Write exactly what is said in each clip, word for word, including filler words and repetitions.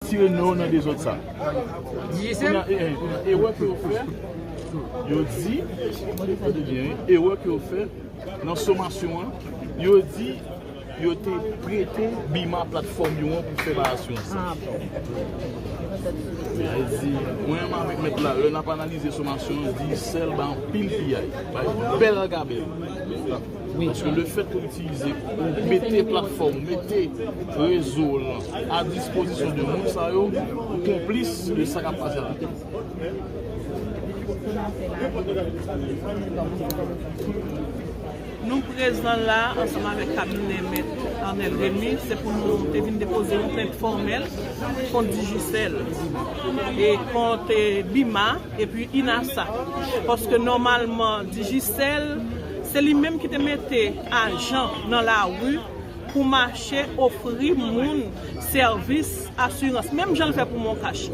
Retire non nan dezòd sa. Digicel? Kounye a, e, e, kounye a, erè ke yo fè, yo di, tande byen, wi, erè ke yo fè nan somasyon an, yo di yo te prete Bima platfòm yo an pou fè bay asirans. Ah, bon. Sa vle di, mwen menm avèk mèt la, lè n ap analize somasyon an, Digicel bay anpil piyay, bay bèl gabèl. Wi. Paske lefètke w itilize, ou mete platfòm, ou mete rezo w lan a dispozisyon de moun sa yo, ou konplis de sa k ap pase la. Nou prezan la ansanm avèk kabinè Mèt Arnel Remy, se pou nou te vin depoze yon plent fòmèl kont Digicel e kont, eh, Bima epi Inasa. Paske nòmalman Digicel, se li menm ki te mete ajan nan lari pou mache ofri moun sèvis asirans. Menm jan l fè pou Moncash.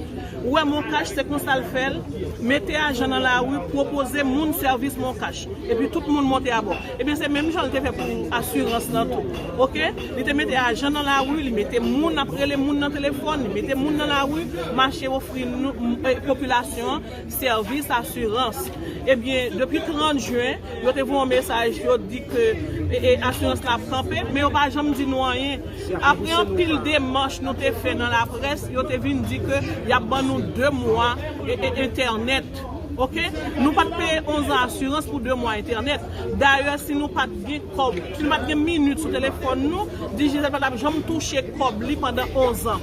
Ou wè Moncash, se konsa l fè l, mete ajan nan lari, pwopoze moun sèvis Moncash. Epi tout moun monte abò. Ebyen, se menm jan l te fè pou asirans lan tou. Oke? Li te mete ajan nan lari, li mete moun, ap rele moun nan telefòn, li mete moun nan lari, mache ofri nou, eh, popilasyon an sèvis asirans. Ebyen, depi trant jen, yo te voye yon mesaj, yo di ke, e, e, asirans la ap kanpe, men yo pa janm di nou anyen. Apre anpil demach nou te fè nan laprès, yo te vin di ke y ap ban nou de mwa, e, e, entènèt. Oke? Nou pa t peye onz an asirans pou de mwa entènèt. Dayè, si nou pa t gen kòb, si nou pa t gen minit sou telefòn nou, Digicel pa t ap janm touche kòb li pandan onz an.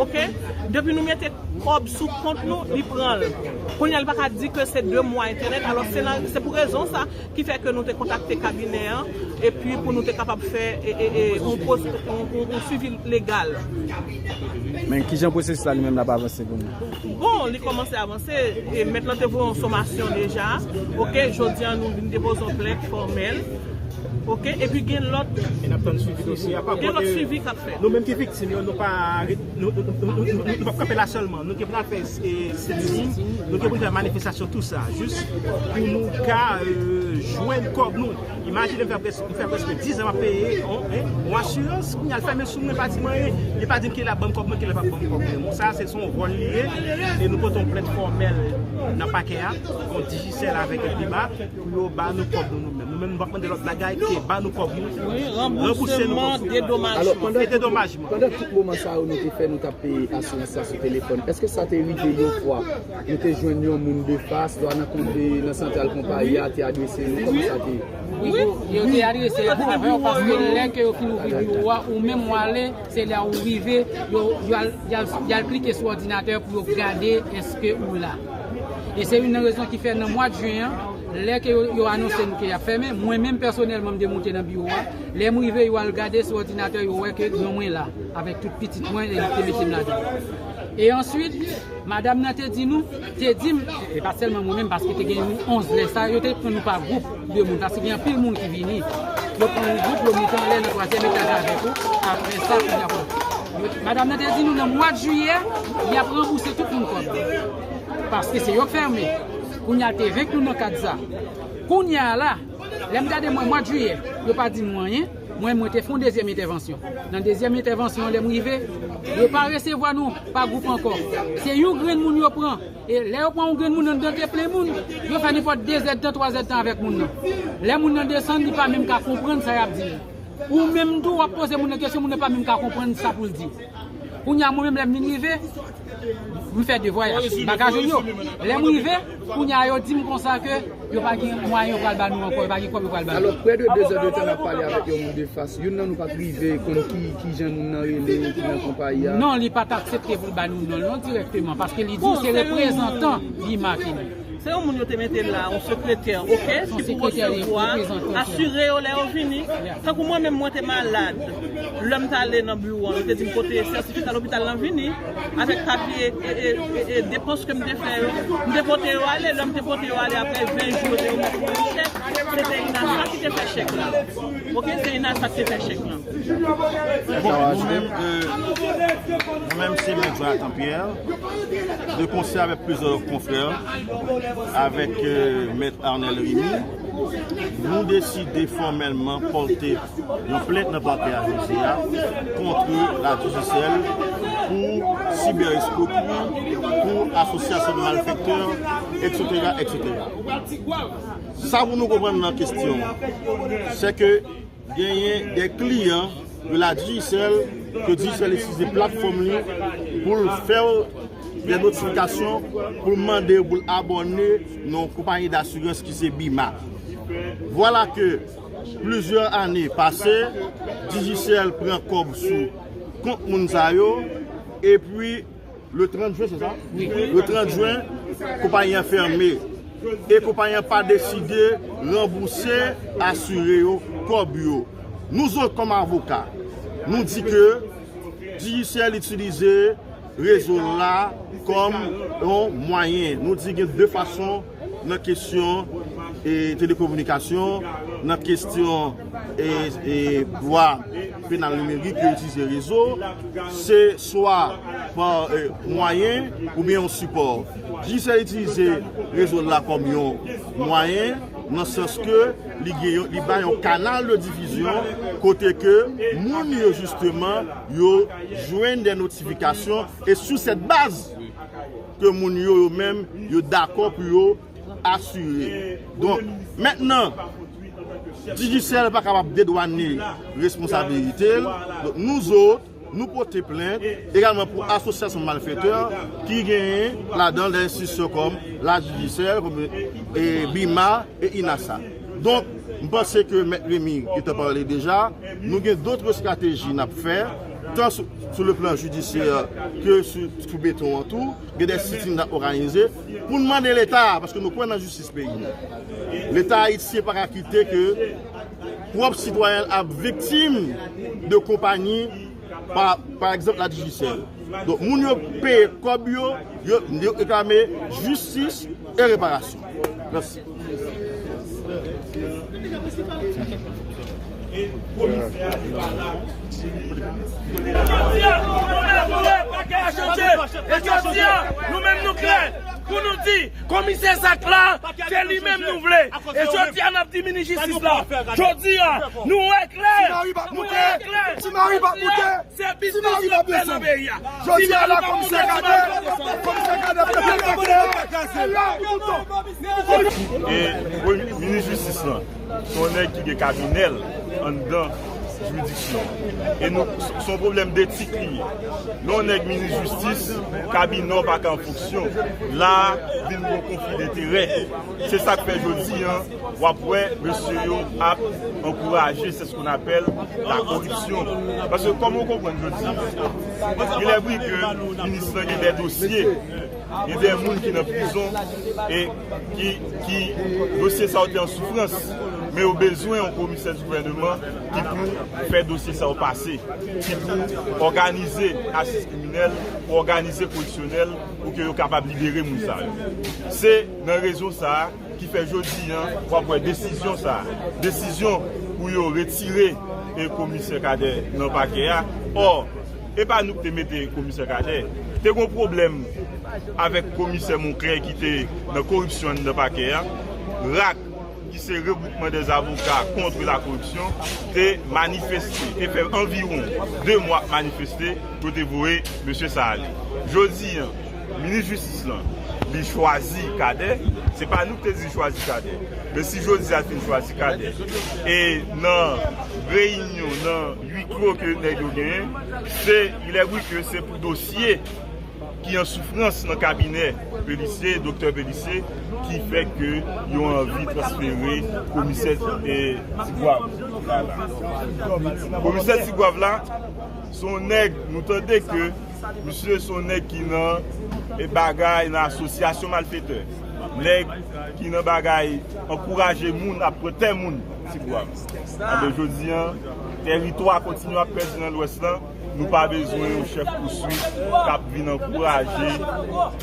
Oke? Depi nou mete kòb sou kont nou, li pran l. Kounye a, li pa ka di ke se de mwa entènèt. Alò, se nan, se pou rezon sa ki fè ke nou te kontakte kabinè an, epi pou nou te kapab fè, e, e, e, yon pwos-, yon, yon, yon swivi legal. Men kijan pwosesis la li menm l ap avanse pou nou? Bon, li kòmanse avanse, e mèt lan te voye yon somasyon deja. Oke, jodi a nou vin depoze yon plent fòmèl. Oke, epi gen lòt, e n ap tann swivi dosye a. Pa gen kont, lòt, e, swivi k ap fèt. Nou menm ki viktim yo, nou pa ret-, nou, nou p ap kanpe la sèlman. Nou gen pou n al fè, e, sit-in, nou gen pou n fè manifestasyon, tou sa, jis pou nou ka, e, jwenn kòb nou. Imajine m fè près-, m fè prèske diz an m ap peye yon, en, yon asirans, kounye a l fèmen sou mwen, pa di m anyen. Li pa di m kilè l ap ban m kòb mwen, kilè l p ap ban m kòb mwen. Bon, sa, se, se yon vòl li ye, e nou pote yon plent fòmèl nan pakè a kont Digicel avèk Bima pou yo ba nou kòb nou, nou menm. Nou menm, nou p ap mande lòt bagay ke ba nou kòb nou, wi, ranbouse nou kòb nou. Dedomajman. Alò, pandan, e dedomajman, pandan tout moman sa yo nou te fè, nou t ap peye asirans la sou telefòn, èske sa te rive yon fwa nou te jwenn yon moun de fas, swa nan kote, nan santral konpayi a, te adrese nou? Kòman sa te ye? Wi, yo te adrese yo avè w, paske lè ke yo fin ouvri biwo a, ou menm w ale, se lè ou rive, yo, y al, y al, y al klike sou òdinatè pou yo gade èske ou la. E se youn nan rezon ki fè nan mwa jen an, lè ke yo, yo anonse nou ke y ap fèmen, mwen menm pèsonèlman m te moute nan biwo a. Lè m rive, yo al gade sou òdinatè, yo wè ke non mwen la, avèk tout pitit mwen, e li te mete m ladan. E answit, madam nan te di nou, te di m, e pa sèlman mwen menm, paske te gen yon onz lè sa, yo te pran nou pa gwoup de moun, paske gen anpil moun ki vini. Yo pran yon gwoup, yo moute anlè nan twazyèm etaj avèk ou. Apre sa, kounye a, yo, madam nan te di nou, nan mwa jiyè, y ap ranbouse tout moun kòb. Paske se yo k fèmen. Kounye a, te venk nou nan kad sa. Kounye a la, lè m gade mwen, mwa jiyè, yo pa di nou anyen. Mwen, mwen te fè yon dezyèm entèvansyon. Nan dezyèm entèvansyon an, lè m rive, yo pa resevwa nou pa gwoup ankò. Se yon grenn moun yo pran. E lè yo pran yon grenn moun anndan te plen moun, yo fè nenpòt de zèdtan, twa zèdtan avèk moun nan. Lè moun nan desann, li pa menm ka konprann sa y ap di l. Ou menm tou, w ap poze moun nan kesyon, moun nan pa menm ka konprann sa pou l di. Kounye a, mwen menm, lè m vin rive, m fè de vwayaj, bagaj yo. Lè m rive, kounye a, yo di m konsa ke yo pa gen mwayen yo pral ba nou ankò, yo pa gen kòb yo pral ba nou. Alò, prè de de zè de tan n ap pale avèk yon moun de fas. Youn nan nou pa t rive konn ki, ki jan moun nan rele, ki nan konpayi a. Non, li pa t aksepte pou l ba nou non l non dirèkteman, paske li di se reprezantan Bima ki li. Se yon moun yo te mete la, yon sekretè, oke, ki pou resevwa, asire yo lè yo vini. Tankou mwen menm, mwen te malad. Lè m t ale nan biwo an, yo te di m pote sètifika lopital lan vini, avèk papye, e, e, e, e, depans ke m te fè yo. M te pote yo ale, lè m te pote yo ale, apre ven jou, yo te remèt mwen yon chèk. Se te Inasa ki te fè chèk la. Oke, se Inasa ki te fè chèk la. Bon, nou menm, euh, nou menm se Mèt Jonathan Pierre, de konsè avèk plizyè lòt konfrè, avèk, euh, Mèt Arnel Remy, nou deside fòmèlman pòte yon plent nan pakè a jodi a kont la Digicel pou sibèreskrokri, pou asosyasyon de malfektè, et cetera, et cetera. Sa pou nou konprann nan kesyon, se ke genyen de kliyan de la Digicel, ke Digicel itilize platfòm li pou l fè w de notifikasyon, pou l mande w pou l abòne nan yon konpayi dasirans ki se Bima. Vwala ke plizyè ane pase, Digicel pran kòb sou kont moun sa yo, epi le trant jen, se sa? Wi. Le trant jen, konpayi an fèmen. E konpayi an pa deside ranbouse asire yo kòb yo. Nou zòt kòm avoka, nou di ke Digicel itilize rezo la kòm yon mwayen. Nou di gen de fason nan kesyon, e, telekominikasyon, nan kesyon, e, e, dwa penal nimerik, yo itilize rezo, se swa pa, e, mwayen oubyen yon sipò. Digicel itilize rezo la kòm yon mwayen, nan sans ke li gen yon, li bay yon kanal de difizyon kote ke moun yo jisteman yo jwenn de notifikasyon, e sou sèt baz ke moun yo, yo menm, yo dakò pou yo asire. Donk, mentnan, Digicel pa kapab dedwane responsabilite l. Donk, nou zòt, nou pote plent egalman pou asosyasyon malfetè ki genyen ladan l de enstitisyon kòm la Digicel, kòm, e, Bima e Inasa. Donk, m panse ke Mèt Remy gentan pale deja. Nou gen dòt estrateji n ap fè, tan sou, sou le plan jidisyè ke sou, sou beton an tou. Gen de sitin n ap òganize pou n mande Leta, paske nou kwè nan jistis peyi nou. Leta ayisyen pa ka kite ke pwòp sitwayen l ap viktim de konpayi, pa, pa egzanp, la Digicel. Donk, moun yo peye kòb yo, yo, yo reklame jistis e reparasyon. Mèsi. Jodi a, nou menm nou klè pou nou di, komisè sa k la, se li menm nou vle. E jodi a, n ap di minis jistis la, jodi a, nou wè klè, nou wè klè. Se biznis yo ap fè nan peyi a. Jodi a la, komisè Cadet, komisè Cadet, e, wi, minis jistis lan, se yon nèg ki gen kabinè l anndan jiridiksyon. E nou, se yon pwoblèm detik li ye. Lè yon nèg minis jistis, kabinè w pa ka an fonksyon. La a, vin gen yon konfli denterè. Se sa k fè jodi a, w ap wè mesye yo ap ankouraje, c'est ce qu'on appelle la corruption. Paske kòman w konprann jodi a, il est vrai que minis lan gen de dosye, gen de moun ki nan prizon e ki, ki dosye sa yo te an soufrans, men yo bezwen yon komisè di gouvèneman ki pou fè dosye sa yo pase, ki pou òganize asiz kriminèl, pou òganize koreksyonèl, pou ke yo kapab libere moun sa yo. Se nan rezon sa a ki fè jodi a, w ap wè desizyon sa a, desizyon pou yo retire, e, komisè Cadet nan pakè a. Ò, e pa nou ki te mete komisè Cadet. Te gen yon pwoblèm avèk komisè Monclair ki te nan koripsyon anndan pakè a. RAC, ki se Regroupement des Avocats contre la Corruption, te manifeste, te fè anviwon de mwa ap manifeste pou te voye mesye sa a ale. Jodi a, minis jistis lan, li chwazi Cadet. Se pa nou ki te di l chwazi Cadet. Men si jodi a l fin chwazi Cadet, e nan reyinyon, nan huis clos ke nèg yo genyen, se, il est vrai que se pou dosye ki an soufrans nan kabinè Pélissier, doktè Pélissier, ki fè ke yo anvi transfere komisè, e, Tigwav la. Komisè Tigwav la, se yon nèg, nou tande ke misye se yon nèg ki nan, e, bagay, nan asosyasyon malfetè. Nèg ki nan bagay ankouraje moun ap pran tè moun Tigwav. Anben, jodi a, tèritwa kontinye ap pèdi nan Lwès lan. Nou pa bezwen yon chèf pouswit k ap vin ankouraje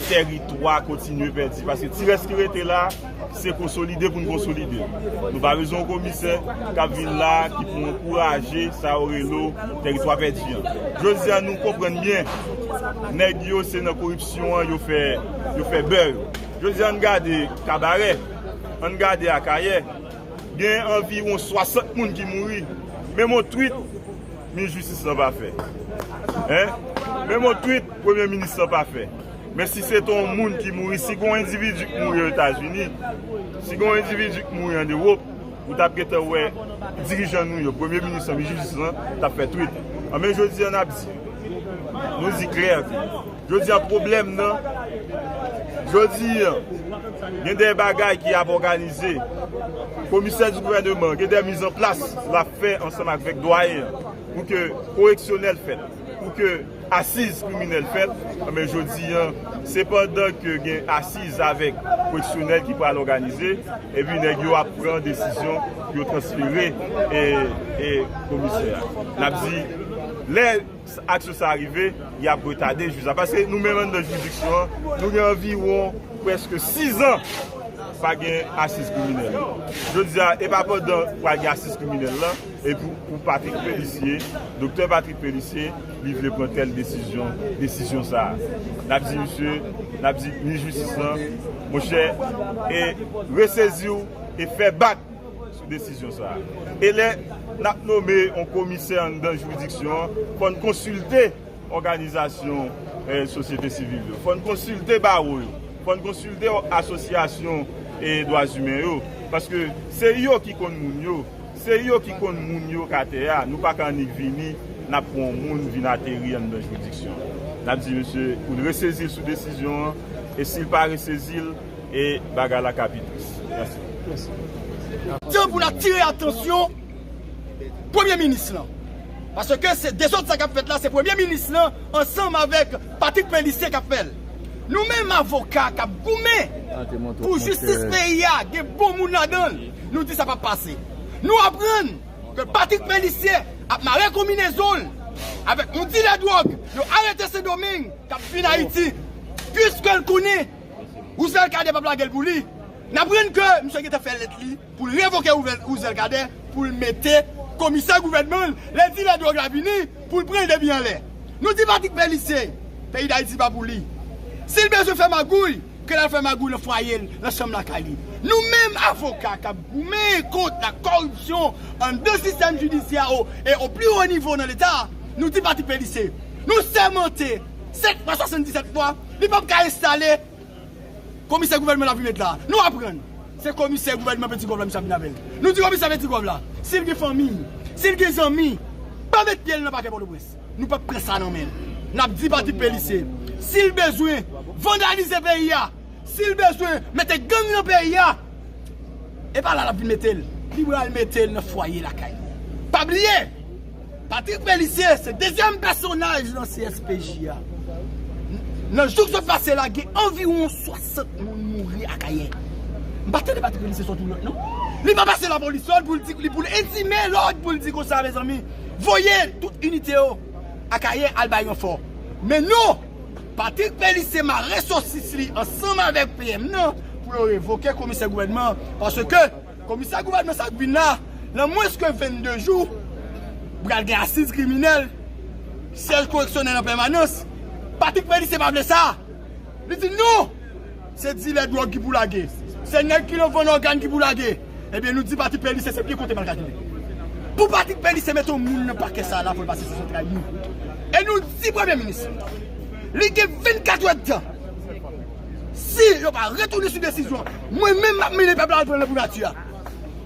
tèritwa kontinye pèdi. Paske ti rès ki rete la, Se konsolide pou n konsolide. Nou pa bezwen yon komisè k ap vin la, ki pou ankouraje sa yo rele teritwa pèdi an. Jodi a, nou konprann byen, nèg yo se nan koripsyon an yo fè, yo fè bè yo. Jodi a, ann gade Kabarè, ann gade Akayè, gen anviwon swasant moun ki mouri. Menm yon twit, minis jistis lan pa fè. Hein? Menm yon twit, premye minis lan pa fè. Men si se te yon moun ki mouri, si gen yon endividi ki mouri Ozetazini, si gen yon endividi ki mouri an Ewòp, ou t ap gentan wè dirijan nou yo, premye minis lan, minis jistis lan, t ap fè twit. Anben, jodi a, n ap di, nou di klè ke jodi a, pwoblèm nan, jodi a, gen de bagay ki ap òganize. Komisè di gouvèneman, gen de mizanplas l ap fè ansanm avèk dwayen an pou ke koreksyonèl fèt, pou ke asiz kriminèl fèt. Men jodi a, se pandan ke gen asiz avèk koreksyonèl ki pral òganize, epi nèg yo ap pran desizyon pou yo transfere e, e komisè a. N ap di, lè aksyon sa a rive, y ap retade jij la. Paske nou menm anndan jiridiksyon an, nou gen anviwon prèske sizan pa gen asiz kriminèl. Jodi a, e pa pandan pral gen asiz kriminèl lan, epi pou Patrick Pélissier, doktè Patrick Pélissier, li vle pran tèl desizyon, desizyon sa a. N ap di misye, n ap di minis jistis lan, monchè, e resezi w e fè bak sou desizyon sa a. E lè n ap nonmen yon komisè anndan jiridiksyon an, fò n konsilte òganizasyon, eh, sosyete sivil yo. Fò n konsilte bawo yo. Fò n konsilte asosyasyon, eh, dwa imen yo. Paske se yo ki konn moun yo. Se yo ki konn moun yo k atè a. Nou pa ka annik vini, n ap pran yon moun vin ateri anndan jiridiksyon. N ap di misye pou l resezi l sou desizyon an. E si l pa resezi l, e bagay la ka pi tris. Mèsi. Tan pou n atire atansyon premye minis lan. Paske se dezòd sa k ap fèt la, se premye minis lan ansanm avèk Patrick Pélissier k ap fè l. Nou menm avoka k ap goumen pou jistis peyi a, gen bon moun ladan l, nou di sa p ap pase. Nou aprann ke Patrick Pélissier ap mare konbinezon l avèk yon dilè dwòg yo arete Sendomeng k ap vin Ayiti. Piske l konnen Rouzel Cadet p ap lage l pou li. N aprann ke misye gentan fè lèt li pou l revoke Rouvel-, Rouzel Cadet, pou l mete komisè gouvènman l, lè dilè dwòg la vini, pou l pran l depi anlè. Nou di Patrick Pélissier, peyi Dayiti pa pou li. Si l bezwen fè magouy, ke l al fè magouy nan fwaye l, nan chanm lakay li. Nou menm avoka k ap goumen kont la koripsyon anndan sistèm jidisyè o, e o pli wo nivo nan Leta, nou di Patrick Pélissier, nou sèmante sèt fwa, swasanndisèt fwa, li p ap ka enstale komisè gouvènman l ap vin met la. Nou aprann se komisè gouvènman Petit Goâve la misye ap vin avè l. Nou di komisè Petit Goâve la, si l gen fanmi, si l gen zanmi, pa met pye l nan pakè Pòtoprens. Nou p ap pran sa nan men l. N ap di Patrick Pélissier, si l bezwen vandalize peyi a, si l bezwen mete gang nan peyi a, e pa la l ap vin mete l. Li pral mete l nan fwaye lakay li. Pa bliye, Patrick Pélissier se dezyèm pèsonaj nan C S P J a. Nan jou k sot pase la, gen anviwon swasant moun mouri Akayè. M pa tande Patrick Pélissier sot yon lòt non. Li pa pase lapolis lòd pou l di, li pou l entime lòd pou l di konsa, mezanmi, voye tout inite yo Akayè al bay ranfò. Men non, Patrick Pélissier mare sosis li ansanm avèk P M nan pou yo revoke komisè gouvènman an. Paske komisè gouvènman sa k vin la, nan mwens ke vennde jou, pral gen asiz kriminèl, syèj koreksyonèl an pèmanans. Patrick Pélissier pa vle sa. Li di non! Se dilè dwòg ki pou lage. Se nèg ki nan vann ògàn ki pou lage. Ebyen, nou di Patrick Pélissier se pye kote malkadile. Pou Patrick Pélissier mete yon moun nan pakè sa la, fò l pase sou zantray nou. E nou di premye minis, li gen vennkat èdtan. Si yo pa retounen sou desizyon, mwen menm m ap mennen pèp la al pran nan privati a.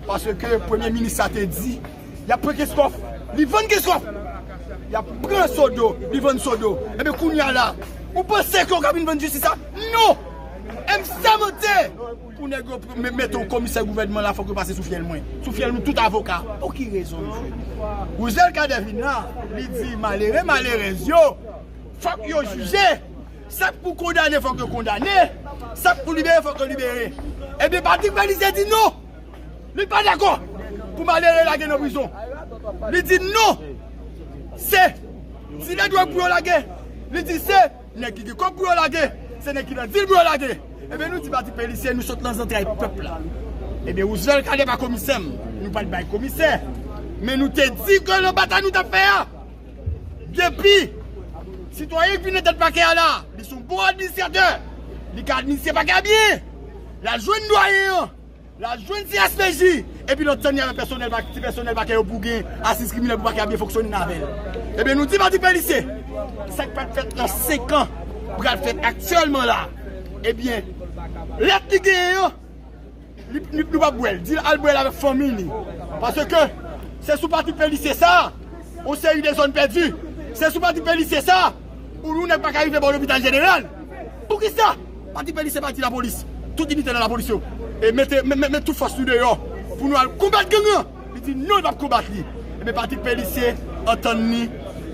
Paske premye minis sa te di, y ap pran Kenskòf, li vann Kenskòf. Y ap pran Sodo, li vann Sodo. Ebyen, kounye a la, ou panse ke w ka vin vann jistis sa? Non! M sèmante pou nèg yo pr-, me-, mete yon komisè gouvènman la, fòk yo pase sou fyèl mwen. Sou fyèl nou tout avoka. Pou ki rezon, mesye? Rouzel Cadet vin la, li di malere, malerèz yo, fòk yo jije. Sa k pou kondane, fòk yo kondane. Sa k pou libere, fòk yo libere. Ebyen, Patrick Pélissier di non! Li pa dakò pou malere lage nan prizon. Li di non. Se dilè dwòg pou yo lage. Li di se nèg ki gen kòb pou yo lage. Se nèg ki nan dil pou yo lage. Ebyen, nou di Patrick Pèlisè, nou sot nan zantray pèp la. Ebyen, Roosevelt Cadet pa komisè m, nou pa t bay komisè. Men nou te di ke nan batay nou t ap fè a, depi sitwayen ki vin nan tèt pakè a la, li se yon bon administratè, li ka administre pakè a byen, l al jwenn dwayen an, l al jwenn C S P J, epi l ap tann li avèk pèsonèl, pa- ti pèsonèl pakè yo pou gen asiz kriminèl pou pakè a byen fonksyone nan avè l. Ebyen, nou di Patrick Pèlisè, sa k pa t fèt nan senk an, pral fèt aktyèlman la. Ebyen, lèt li genyen an, li, li, nou p ap bwè l. Di l al bwè l avèk fanmi li. Paske se sou Patrick Pèlisè sa, yon seri de zòn pèdi. Se sou Patrick Pèlisè sa, pou yon nèg pa ka rive bò lopital jeneral. Poukisa Patrick Pèlisè pa di lapolis, tout inite nan lapolis yo, e mete, met, met, met tout fòs nou deyò pou nou al konbat gang lan? Li di non, l p ap konbat li. Ebyen, Patrick Pèlisè antann li,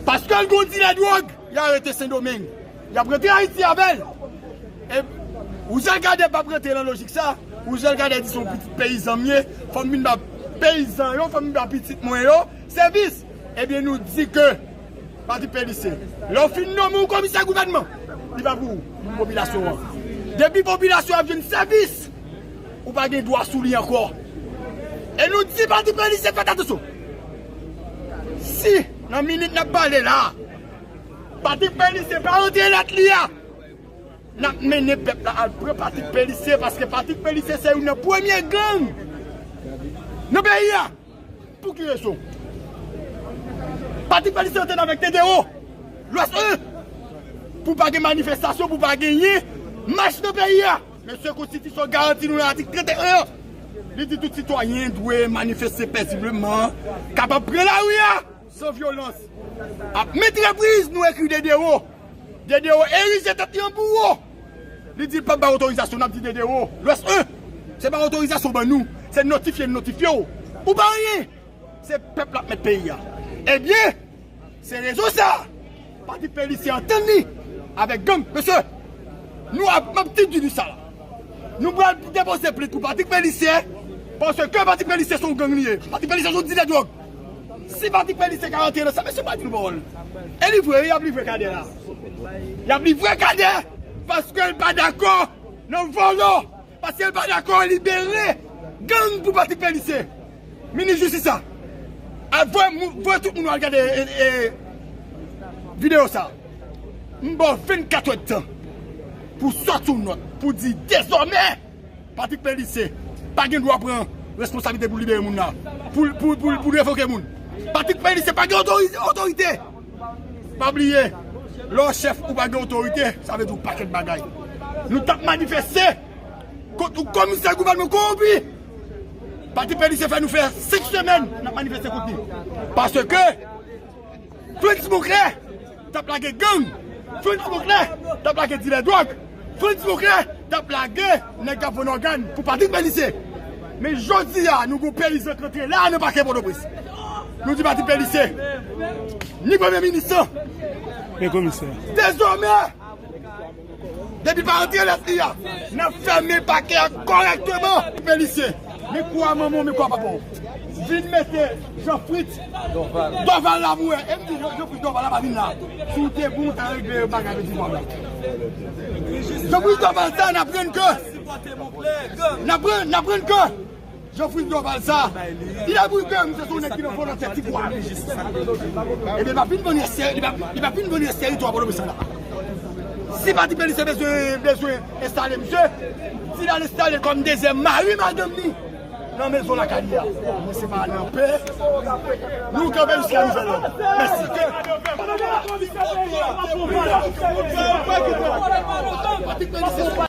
paske l gon dilè dwòg, y arete Sendomeng. Y ap rantre Ayiti avè l. E Roosevelt Cadet p ap rantre nan lojik sa. Roosevelt Cadet di se yon pitit peyizan m ye, fò m vin ba peyizan yo, fò m vin ba pitit mwen yo sèvis. Ebyen, nou di ke Patrick Pèlisè, lè w fin nonmen yon komisè gouvènman, li pa pou ou, pou popilasyon an. Depi popilasyon ap jwenn sèvis, ou pa gen dwa sou li ankò. E nou di Patrick Pèlisè fè atansyon. Si, nan minit n ap pale la, Patrick Pèlisè pa rantre lèt li a, n ap mennen pèp la al pran Patrick Pèlisè, paske Patrick Pèlisè se youn nan premye gang nan peyi a. Pou ki rezon? Patrick Pèlisè antann avèk T D O, Lwès en, pou pa gen manifestasyon, pou pa genyen mach nan peyi a. Mesye, konstitisyon garanti nou nan atik trannteyen an. Li di tout sitwayen dwe manifeste pezibleman, kapab pran lari a san vyolans. A maintes reprises, nou ekri D D O. D D O erije tèt li an bouwo. Li di l p ap bay otorizasyon, n ap di D D O, Lwès en, se pa otorizasyon w ban nou, se notifye n notifye w. Ou pa anyen. Se pèp la k mèt peyi a. Ebyen, se rezon sa a, Patrick Pèlisè antann li avèk gang. Mesye, nou ap, m ap di nou sa la. Nou pral depoze plent pou Patrick Pèlisè, paske Patrick Pèlisè se yon gang li ye. Patrick Pèlisè se yon dilè dwòg. Si Patrick Pèlisè ka rantre nan sa, mesye, pa di nou pawòl. E livre, y ap livre Cadet la. Y ap livre Cadet paske l pa dakò nan vòlò. Paske l pa dakò libere gang pou Patrick Pèlisè. Minis jistis la, al voye moun, voye tout moun al gade, e, e, videyo sa. M ba w vennkat èdtan pou sòti yon nòt, pou di dezòmè Patrick Pèlisè pa gen dwa pran responsablite pou libere moun nan, pou, pou, pou, pou revoke moun. Patrick Pèlisè pa gen otori-, otorite. Pa bliye, lè w chèf ou pa gen otorite, sa vle di yon pakèt bagay. Nou t ap manifeste kont yon komisè gouvènman kowonpi. Patrick Pèlisè fè nou fè senk semèn n ap manifeste kont li. Paske Frantz Bouclé t ap lage gang. Frantz Bouclé t ap lage dilè dwòg. Frantz Bouclé t ap lage nèg k ap vann ògàn pou Patrick Pèlisè. Men jodi a, nou gon peyizan k rantre la nan pakè Pòtoprens. Nou di Patrick Pèlisè, ni premye minis lan, ni komisè. Dezòmè, depi pa rantre lèt li a, n ap fèmen pakè a kòrèkteman. Pèlisè, men kou a manman w, men kou a papa w. Vin mete Jean Fritz Dorval la pou wè. E m di Jean, Jean Fritz Dorval la pa vin la. Si w te bon, w ta regle bagay de ti pwòblèm. Jean Fritz Dorval sa, n aprann ke, n aprann, n aprann ke Jean Fritz Dorval sa, il a voulu que m se yon nèg ki nan volonte ti pwa. Ebyen, li pa fin vann rès, li pa, li pa fin vann rès teritwa Pòtoprens la. Si Patrick Pèlisè bezwen, bezwen enstale misye, di l al enstale l kòm dezyèm mari madanm li nan mezon lakay li a. Mwen se pa ale anpè. Nou kanpe jiska nouvèl lòd. Mèsi.